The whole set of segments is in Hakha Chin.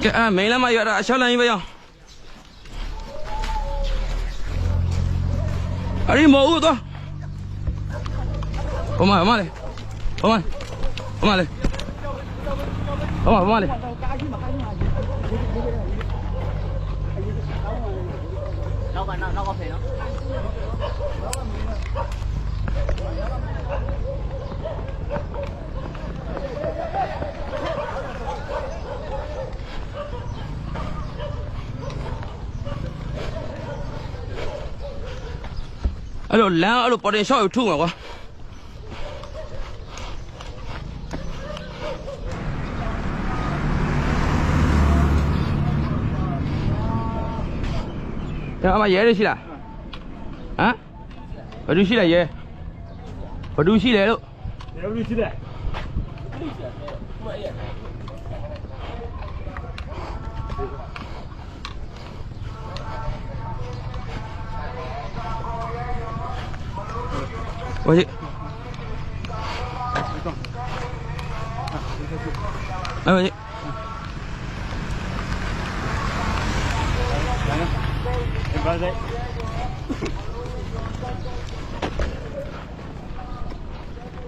ကဲအမိန်လမ်းမရတာအရှောက်လမ်းကြီးပဲရောအဲ့ဒီမော်ဦးတော့ဘမဘမလေဘမဘမလေဘမဘမလေ နောက်ကနောက်နောက်ကဖေနော် အဲ့လိုလမ်းအဲ့လိုပေါ်တင်ရှော့ယူထုမှာကွာဒါအမရဲရရှိလားဟမ်ဘယ်သူရှိလဲရဲဘယ်သူရှိလဲလို့ ရဲလူရှိတယ် ဝါကြီးအဲ့ဝါကြီး ဘာလဲ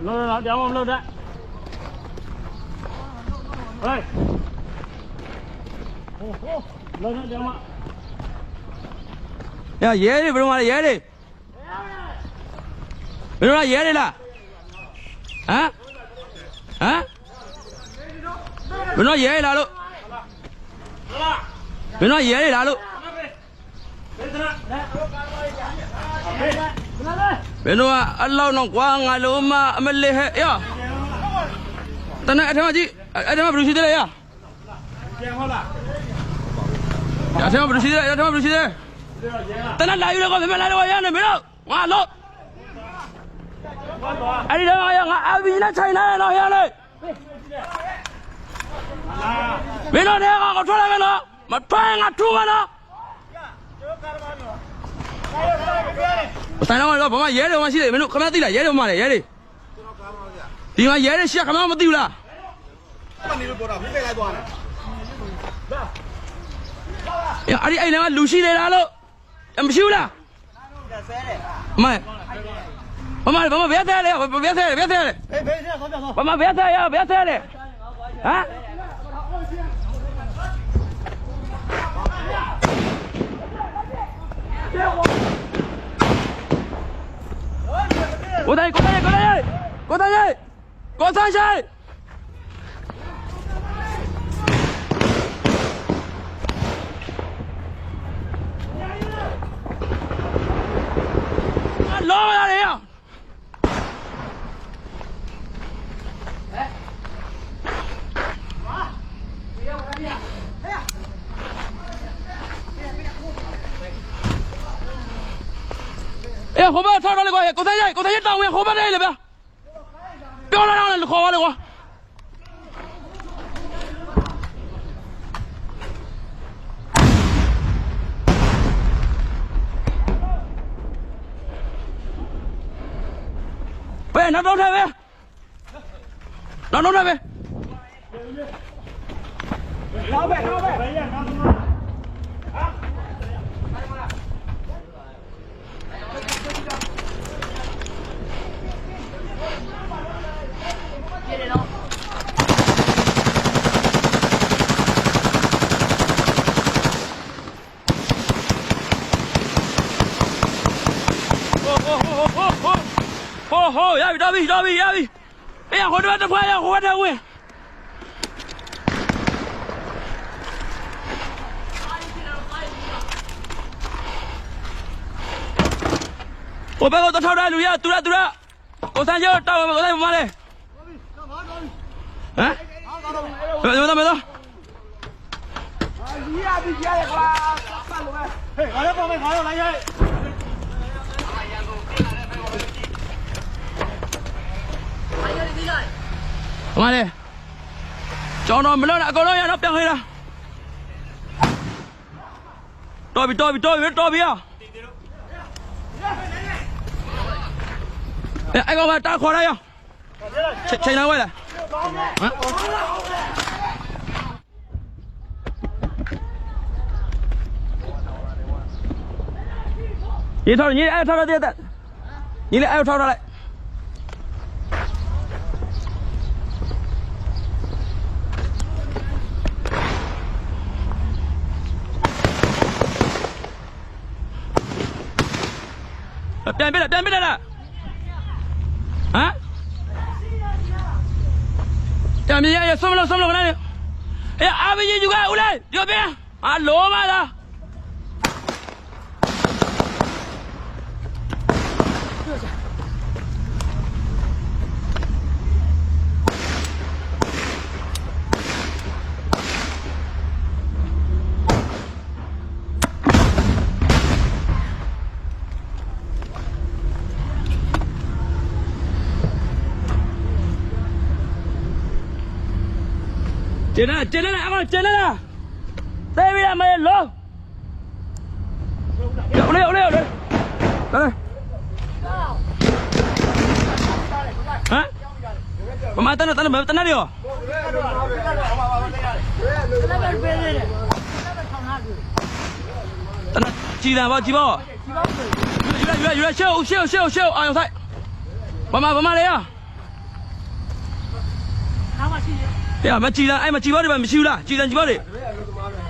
လောလောတရားမလို့တဲ့ဟေးဟိုဟိုလောလောတရားမ ရရဲတွေဘယ်လိုမှလဲရဲတွေဘယ်လိုလဲရဲတွေလားဟမ်ဟမ်ဘယ်လိုရဲလားလို့ဘယ်လိုရဲတွေလားလို့ဘယ်လိုအလောက်တော့ကွာငါလိုမအမလေးဟဲ့ရတနက်အထမကြီးအထမဘယ်လိုရှိသေးလဲရ ကျန်ဟုတ်လား အထမဘယ်လိုရှိသေးလဲအထမဘယ်လိုရှိသေးလဲတနက်လာယူတော့မမလာတော့ရနေမင်းတို့ငါလို့အဲ့ဒီတော့ငါအဘီနဲ့ချိန်လာတော့ရလေမင်းတို့တွေကငါထွက်လာမယ်နော်မထွက်ငါထူမယ်နော်ဆိုင်တော့ဘာမှရဲတယ်မှရှိတယ်မင်းတို့ခမသိလားရဲတယ်မှလည်းရဲတယ်ဒီမှာရဲတယ်ရှိခမမသိဘူးလား နေလို့ပြောတာမင်းပဲလိုက်သွားတယ် အဲ့ဒီအိမ်ထဲမှာလူရှိနေတာလို့မရှိဘူးလားမမမမဘယ်ထဲလဲဘယ်ထဲလဲဘယ်ထဲလဲ ဖေးဖေးဆက်သွားပြသွား မမဘယ်ထဲရဘယ်ထဲလဲဟမ်ကိုတိုင်းကိုတိုင်းကိုတိုင်းကိုတိုင်းကိုတိုင်းရှိလောရတယ်ရ 哎，后边操着嘞，哥，刚才也刚才也当位，后边那里边，不要来让人ခေါ်ပါလေကွာဘယ်နောက်တော့ထဲပဲနောက်တော့ထဲပဲ နောက်ပဲနောက်ပဲဘယ်ရနောက်တော့ ဟိုဟိုဟိုဟိုဟိုဟိုဟိုရပြီတော်ပြီတော်ပြီရပြီအေးဟိုတော့တစ်ခွာရဟိုတော့ဝင်ဟိုဘက်ကတော့ထောက်တယ်လူရသူရသူရကိုစန်းကျော်တောင်းမကိုစန်းမလဲဟမ်ဘယ်တော့ဘယ်တော့ ဟေးငါလည်းပေါ်မယ်ငါလည်းလိုက်ရိုက် ဟိုမလေးကျောင်းတော်မလွတ်နဲ့အကုန်လုံးရတော့ပြန်ခေးလားတော်ပြီတော်ပြီတော်ပြီတော်ပြီอ่ะအဲ့ကောင်ကတာခေါ်လိုက်ရချိန်ချိန်လာဝဲလားဟမ် ညီထောက်ညီအဲ့ထောက်တဲ့ညီလေးအဲ့ထောက်ထားလိုက်ပြန်ပြလားပြန်ပြလားဟမ်ပြန်ပြရဆွမလို့ဆွမလို့ခဏလေးအေးအာဘကြီးယူကဦးလေးပြောပြအာလောမလား ကျန်လားကျန်လားအကောင်ကျန်လားတဲပြီးလားမဲလောဦးလေးဦးလေးဦးလေးလာလာဟမ်မမတန်းတန်းတန်းရောတန်းကြည်တယ်ပါကြည်ပါယူရယူရယူရရှေ့ရှေ့ရှေ့ရှေ့အာရုံဆိုင်မမမမလေးရဟဲ့မကြည်တယ်အဲ့မကြည်ပါတွေမရှိဘူးလားကြည်တယ်ကြည်ပါတွေ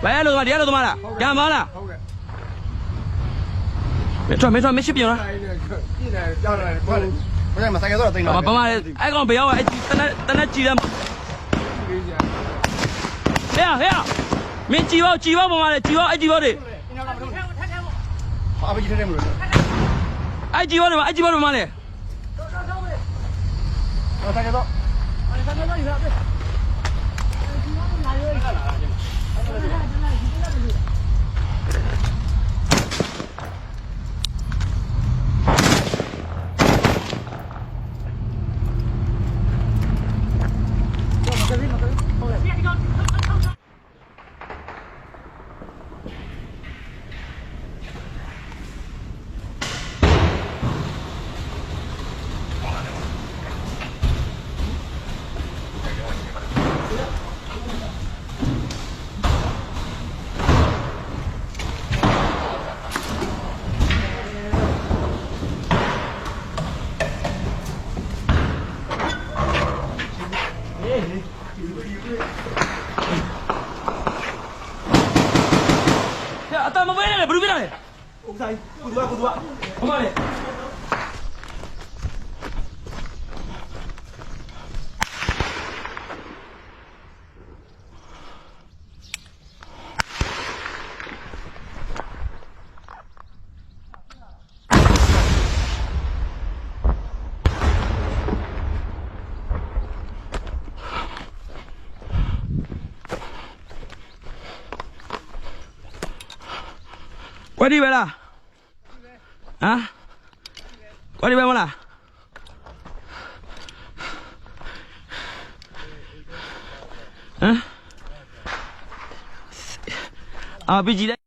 ဘယ်လိုသမားဒီလိုသမားလားကြံပါလား ဟုတ်ကဲ့ မင်းထွက်မင်းထွက်မရှိပြောလား ပြည့်တယ်ကြောက်တယ်ဘာလဲ ဘယ်မှာဆိုင်ကတော့တိတ် ဘာ လာ ဘာမလဲအဲ့ကောင်ဘယ်ရောက်အဲ့တနက်တနက်ကြည်တယ် လေးကြာ ဟဲ့ဟဲ့မင်းကြည်ပေါ့ကြည်ပေါ့ဘာမလဲကြည်ပေါ့အဲ့ကြည်ပေါ့တွေ အာဘကြီးထဲထဲမလို့ အဲ့ကြည်ပေါ့တွေအဲ့ကြည်ပေါ့တွေဘာမလဲ ဆိုင်ကတော့ ဟဲ့အတမဝဲနေလေဘယ်လိုဖြစ်တာလဲ ဦးဆိုင်ကုတူကကုတူက ဘာမလဲကွက်ဒီပဲလားဟမ်ကွက်ဒီပဲမလားဟမ်အာပီဂျီလိုက်